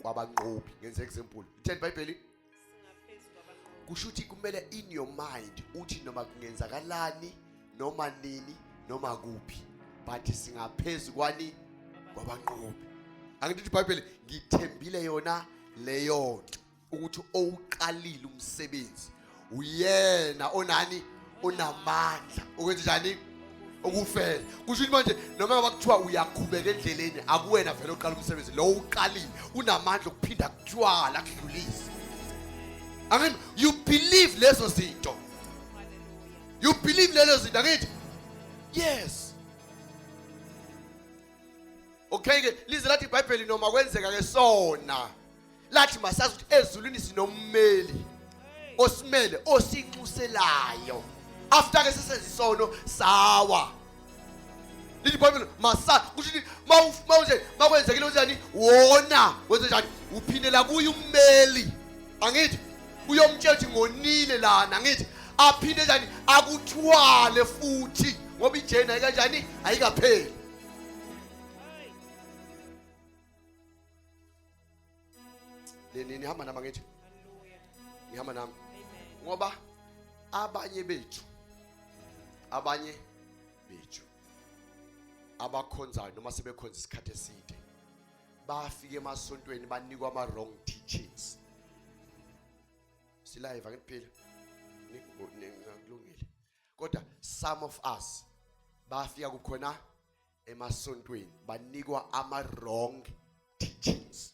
kwabanqobi. Ngenze example, itheni iBhayibheli? Kusho ukuthi kumele in your mind uthi noma kungenzakalani, noma nini, noma kuphi, but singaphezu kwani? Kwabanqobi. Angithi iBhayibheli ngithembile yona leyo nto, ukuthi owuqalile umsebenzi uyena onani? Onamandla ukwenza njani? Ukufela. Kusho ukuthi manje noma ngabe kuthiwa uyakhubeka endleleni, akuwena vele oqala umsebenzi lo, uqalile, unamandla okuphinda kuthwala kudlulise. Angithi you believe lezo zinto? You believe lezo zinto, angithi? Yes. Okay ke, lize lathi iBhayibheli noma kwenzeka ke sona, lathi masazi ukuthi ezulwini sinommeli osimele, osinxuselayo after ke sesenza isono sawa. Lithi iBhayibheli masa kusho ukuthi mawunje makwenzekile unjani wona, wenze njani? Uphindela kuye ummeli, angithi? Uyomtshela ukuthi ngonile lana, angithi? Aphinde njani? Akuthwale futhi, ngoba ijeni ayikanjani? Ayikapheli. Nihamba nami, angithi? Nihamba nami, ngoba abanye bethu abakhonzayo noma sebekhonza isikhathi eside bafika emasontweni banikwa ama wrong teachings. Silive, angiphila kulungile, kodwa some of us bafika kukhona emasontweni banikwa ama wrong teachings.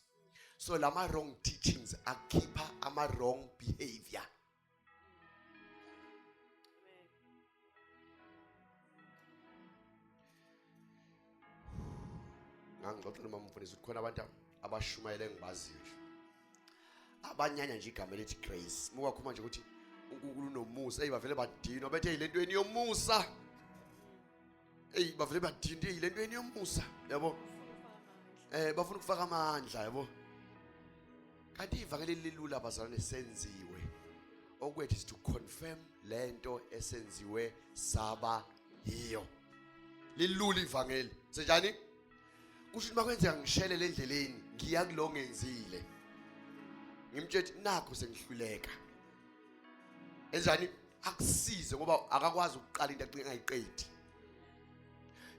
So lama wrong teachings akhipha ama wrong behavior. Ngangixoxa noma mfundisi ukuthi khona abantu abashumayela engibaziyo nje abanyanya nje igama elithi grace. Mukakhuluma nje ukuthi uNkulunkulu unomusa, eyi, bavele badinwa, bethe hey, lentweni yomusa, eyi, bavele badinwa, eyi, lentweni yomusa, yabo, bafuna ukufaka amandla, yabo. Kanti ivangeli lilula, bazalwane, senziwe. Okwethu is to confirm lento esenziwe saba yiyo. Lilula ivangeli. Senjani? Kusho ukuthi makwenzeka ngishelele endleleni, ngiya kulo ngenzile, ngimtshela ukuthi nakho sengihluleka, enjani? Akusize, ngoba akakwazi ukuqala into agcine engayiqedi.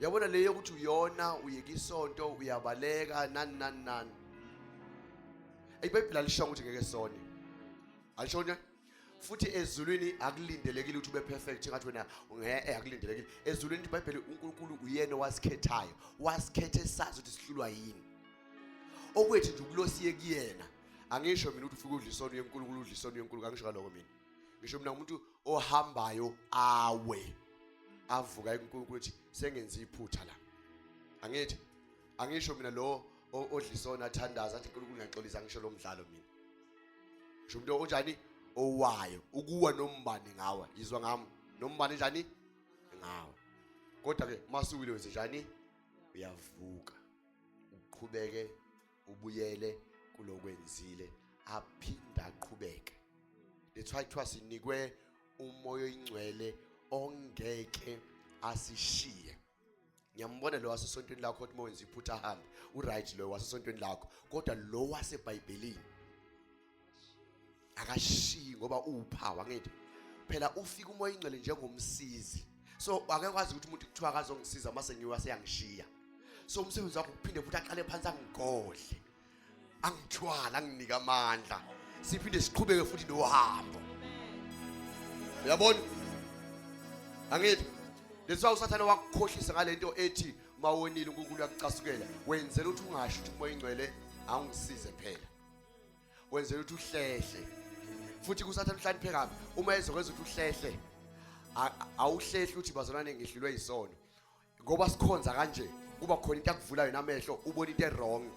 Yabona leyo yokuthi uyona, uyeka isonto, uyabaleka, nani nani nani. IBhayibheli alisho ukuthi ngeke sone, alisho nje. Futhi ezulwini akulindelekile ukuthi ube perfect, ngathi wena ngeke, akulindelekile ezulwini. IBhayibheli, uNkulunkulu uyena owasikhethayo, wasikhethe sazi ukuthi sihlulwa yini. Okwethu nje ukulosiye kuyena. Angisho mina ukuthi ufike udla isono yenkulunkulu, udla isono yenkulunkulu, angisho kaloko mina. Ngisho mina umuntu ohambayo awe, avuka eNkulunkulu ukuthi sengenza iphutha la, angithi? Angisho mina lo odla isono athandaza athi, "uNkulunkulu, ngiyaxolisa." Angisho lo mdlalo mina. Ngisho umuntu onjani? Owayo ukuwa nombani ngawa, yizwa ngami, nombani njani ngawe. Kodwa ke masuwile, wenze njani? Uyavuka, uqhubeke, ubuyele kulokwenzile, aphinda aqhubeke. That's why kuthiwa sinikwe uMoya oyiNgcwele ongeke asishiye. Ngiyambona lo wasesontweni lakho othi mawenza iphutha ahambe, uright lo wasesontweni lakho, kodwa lo waseBhayibhelini akashiyi, ngoba uwuphawu, angithi? Phela ufika uMoya iNgcwele njengomsizi, so akekwazi ukuthi umuntu kuthiwa akazongisiza mase ngiwa seyangishiya. So umsebenzi wakho ukuphinde futhi aqale phansi, angigodle, angithwala, anginike amandla, siphinde siqhubeke futhi nohambo. Uyabona, angithi? That's why uSathane wakukhohlisa ngalento ethi mawonile uNkulunkulu uyakucasukela. Wenzela ukuthi ungasho ukuthi uMoya iNgcwele awungisize phela, wenzela ukuthi uhlehle futhi. Kusathane uhlakaniphe kabi, uma ezokwenza ukuthi uhlehle, awuhlehli uthi, "Bazalwane, ngihlulwe yisono." Ngoba sikhonza kanje, kuba khona into akuvulayo namehlo, ubona into e-wrong,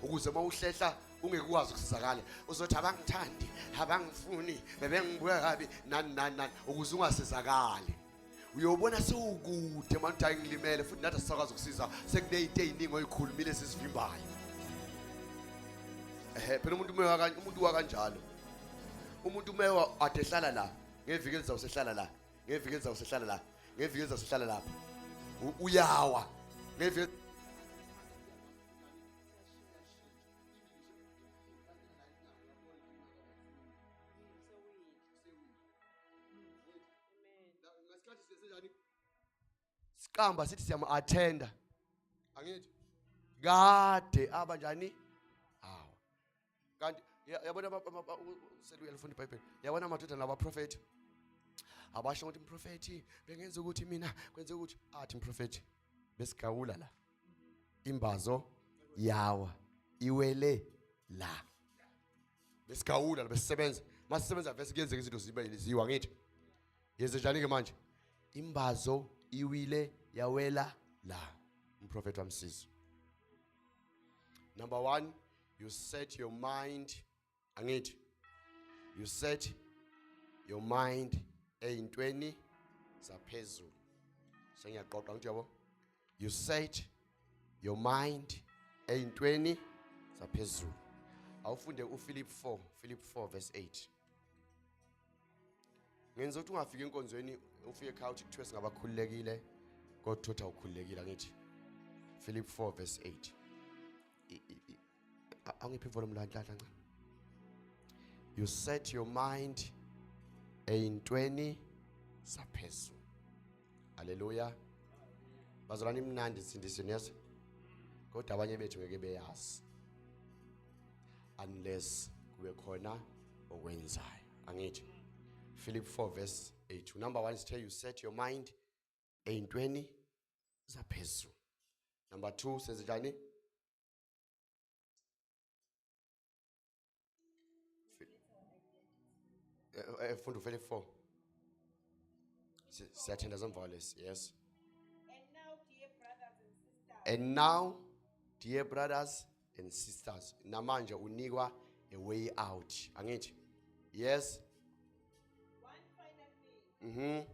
ukuze uma uhlehla ungeke ukwazi ukusizakala. Uzothi, "Abangithandi, abangifuni, bebengibuka kabi," nani nani nani, ukuze ungasizakali. Uyobona sewukude manje uthi, "Hayi, ngilimele," futhi nathi asisakwazi ukusiza, sekuney'nto ey'ningi oyikhulumile esizivimbayo. Ehe, phela umuntu umewa kanje, umuntu wa kanjalo, umuntu umewa ade ehlala la, ngeviki elizayo sehlala la, ngeviki elizayo sehlala la, ngeviki elizayo sehlala lapha. Uyawa ngeviki. Senjani? Siqamba sithi siyama-attenda. Angithi kade abanjani? Hawa. Kanti yabona seluyalifunda iBhayibheli. Yabona amadoda nabaprofeti. Abasho ukuthi umprofeti bengenza ukuthi mina kwenze ukuthi athi umprofeti besigawula la. Imbazo yawa iwele la. Besigawula besisebenza. Masisebenza vese kuyenzeka izinto zibe ziwa ngithi. Yenze njani ke manje? Imbazo iwile yawela la. Umprofeti wamsiza. Number 1, you set your mind, angithi. You set your mind eyintweni zaphezulu. Sengiyaqoqa ngithi yabo. You set your mind eyintweni zaphezulu. Awufunde uPhilip 4, Philip 4 verse 8. Ngenza ukuthi ungafika enkonzweni ufike ekhaya uthi kuthiwe singabakhululekile kodwa uthi awukhululekile angithi. Philip 4 verse 8. Angiphi volume la nhlanhla ncane. You set your mind eyintweni zaphezulu. Hallelujah. Bazalwane imnandi insindiso niyazwa? Kodwa abanye bethu ngeke beyazi. Unless kube khona okwenzayo. Angithi. Philip 4 verse 8. Number 1 is tell you set your mind eyintweni zaphezulu. Number 2 says njani? Funda uPhilip 4. Siyathandaza emva kwalesi. Yes. And now, dear brothers and sisters. And now, dear brothers and sisters, namanje unikwa a way out. Angithi? Yes. One final thing.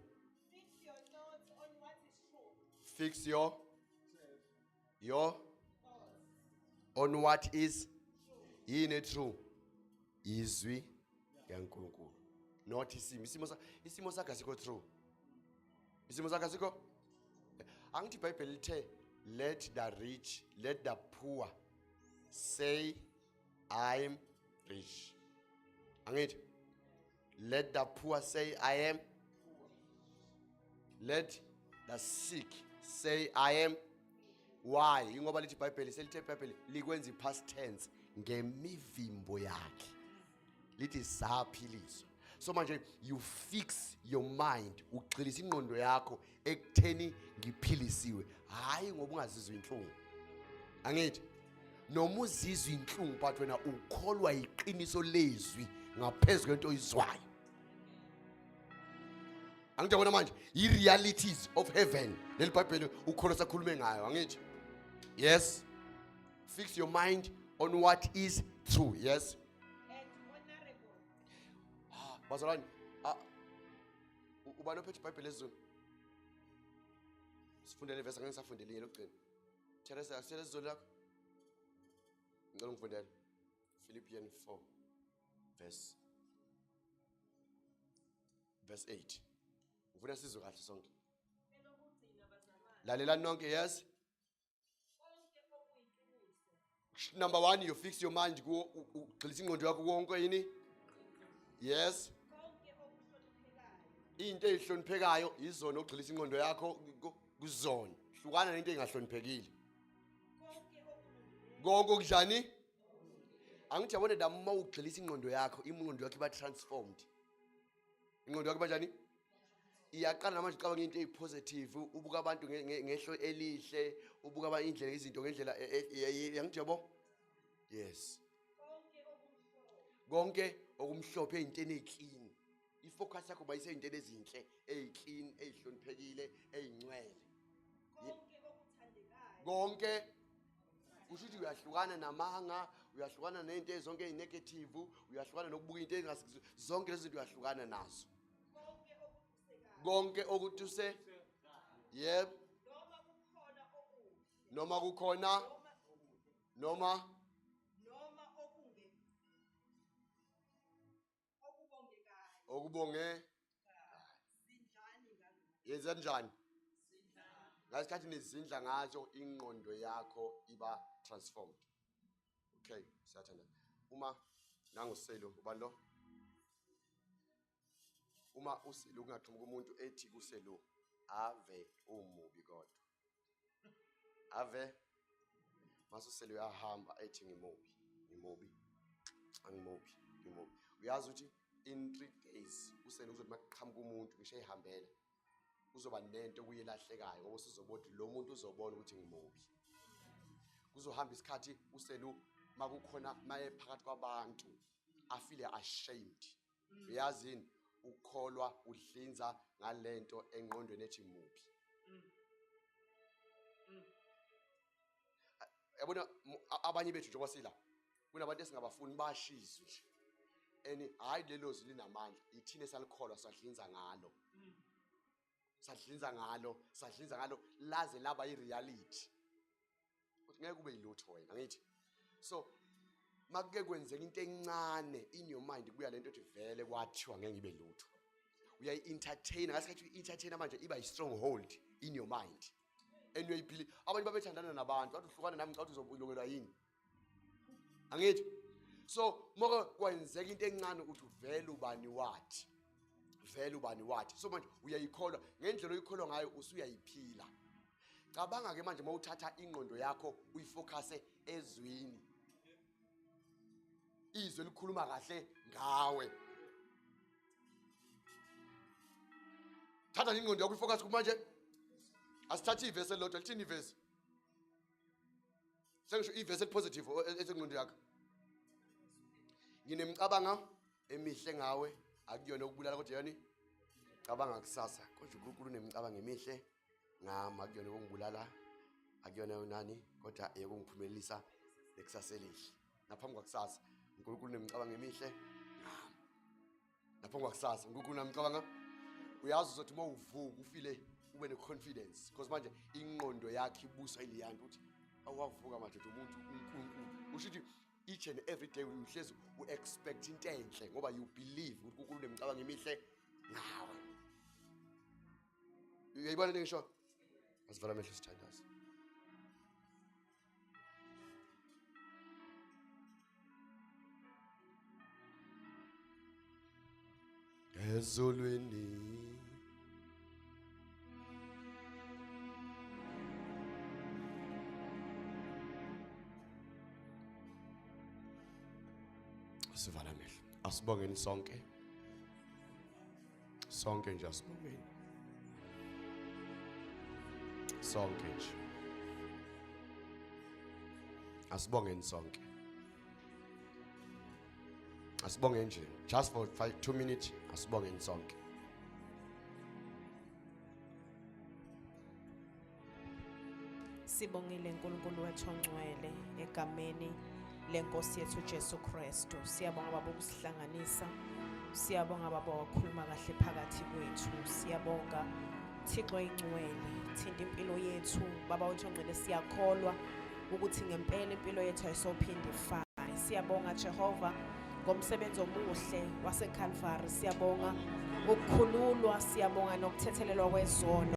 Fix your thoughts on what is true. Fix your on what is yini true. Izwi likaNkulunkulu. Not isimo. Isimo sakhe asikho true. Isimo sakhe asikho. Angithi iBhayibheli lithe let the rich, let the poor say I'm rich. Angithi let the poor say I am. Let the sick say I am. Why? Ingoba lithi iBhayibheli selithe iBhayibheli likwenza i-past tense ngemivimbo yakhe. Lithi saphiliswa. So manje you fix your mind, ugxilisa ingqondo yakho ekutheni ngiphilisiwe, hayi ngoba ungazizwa inhlungu. Angithi noma uzizwa inhlungu but wena ukholwa iqiniso lezwi ngaphezulu kwento oyizwayo. Angithi yabona manje i-realities of heaven leli Bhayibheli ukholwa sakhulume ngayo. Angithi yes, fix your mind on what is true. Yes. And honorable. Bazalwane, ubani ophethe iBhayibheli esiZulu? Sifundele verse, angeke ngisafundele elinye lokugcina. Teresa, asitshele isiZulu lakho. Ngicela ungifundele. Philippians 4 verse 8. Ngifuna sizwe kahle sonke. Lalelani nonke, yes. Number 1, you fix your mind kuwo, ugxilisa ingqondo yakho konke yini? Yes. Into ezihloniphekayo izona ogxilisa ingqondo yakho kuzona. Hlukana nento engahloniphekile. Konke okunjani? Angithi yabona la uma ugxilisa ingqondo yakho, ingqondo yakho iba transformed. Ingqondo yakho iba njani? Iyaqala namanje ucabanga into ezipositive, ubuka abantu ngehlo elihle, ubuka indlela izinto ngendlela yangithi yabo? Yes. Konke okumhlophe ezintweni eziclean. Ifocus yakho bayise ezintweni ezinhle, eziclean, ezihloniphekile, ezingcwele. Konke kusho ukuthi uyahlukana namanga, uyahlukana nezinto zonke ezinegative, uyahlukana nokubuka into ezingasi, zonke lezi zinto uyahlukana nazo. Konke okutuse, yebo, noma kukhona, noma okubonge, yenza kanjani? Ngasikhathi nizindla ngazo ingqondo yakho iba transformed. Okay, siyathanda. Uma nanguselo ubani lo? Uma uselo kungaqhamuka umuntu ethi kuselo. Ave umubi kodwa. Ave masusele uyahamba ethi ngimubi, ngimubi, angimubi, ngimubi. Uyazi ukuthi in 3 days usele uzothi makuqhamuka umuntu ngisho ehambela uzoba nento kuyelahlekayo ngoba usuzobona lo muntu uzobona ukuthi ngimubi. Kuzohamba isikhathi uselu makukhona maye phakathi kwabantu afile ashamed. Uyazini ukukholwa udlinza ngalento engqondweni ethi mubi. Yabona abanye bethu njengoba sila kunabantu esingabafuni bashizwe nje. And hayi lelo zwi linamandla, ithina esalikholwa sadlinza ngalo. Sadlinza ngalo, sadlinza ngalo laze laba ireality. Uthi ngeke kube yilutho wena, ngithi. So makuke kwenzeka into encane in your mind kuya lento ethi vele kwathiwa ngeke ngibe lutho. Uyayi-entertain, ngasikhathi uyi-entertain manje iba yi-stronghold in your mind. And uyayiphili, abanye babethandana nabantu, bathi uhlukana nami ngicabanga ukuthi uzolungelwa yini. Angithi? So moko kwenzeka into encane uthi vele ubani wathi. Vele ubani wathi. So manje uyayikholwa ngendlela oyikholwa ngayo usuyayiphila. Cabanga ke manje mawuthatha ingqondo yakho uyifocuse ezwini. Izwi likhuluma kahle ngawe. Thatha ingqondo yakho uyifocuse kumanje. Asithathe ivesi elilodwa, lithini ivesi? Sengisho ivesi elipositive esengqondo yakho. Nginemcabango emihle ngawe, akuyona ukubulala kodwa yoni cabanga kusasa. Kodwa uNkulunkulu unemicabango emihle ngami, akuyona ukungibulala, akuyona nani, kodwa eyokungiphumelelisa nekusasa elihle. Naphambi kwakusasa uNkulunkulu unemicabango emihle ngami. Naphambi kwakusasa uNkulunkulu unemicabango. Uyazi uzothi uma uvuka ufile ube ne-confidence because manje ingqondo yakhe ibuswa ileyanto ukuthi awavuka madoda umuntu uNkulunkulu. Usho ukuthi each and every day uhlezi u-expect into enhle ngoba you believe ukuthi uNkulunkulu unemicabango emihle ngawe. Uyayibona le ngisho? Asivala amehlo sithandaze. Ezulwini sivala amehlo. Asibongeni sonke. Sonke nje asibongeni. Sonke nje. Asibongeni sonke. Asibongeni nje just for 5 2 minutes asibongeni sonke. Sibongile uNkulunkulu wethu ongcwele egameni lenkosi yethu Jesu Kristu. Siyabonga baba ukusihlanganisa. Siyabonga baba wakhuluma kahle phakathi kwethu. Siyabonga Thixo ingcwele, thinta impilo yethu baba wethu ongcwele. Siyakholwa ukuthi ngempela impilo yethu ayisophinde ifane. Siyabonga Jehova ngomsebenzi omuhle waseCalvary. Siyabonga ukukhululwa, siyabonga nokuthethelelwa kwezono.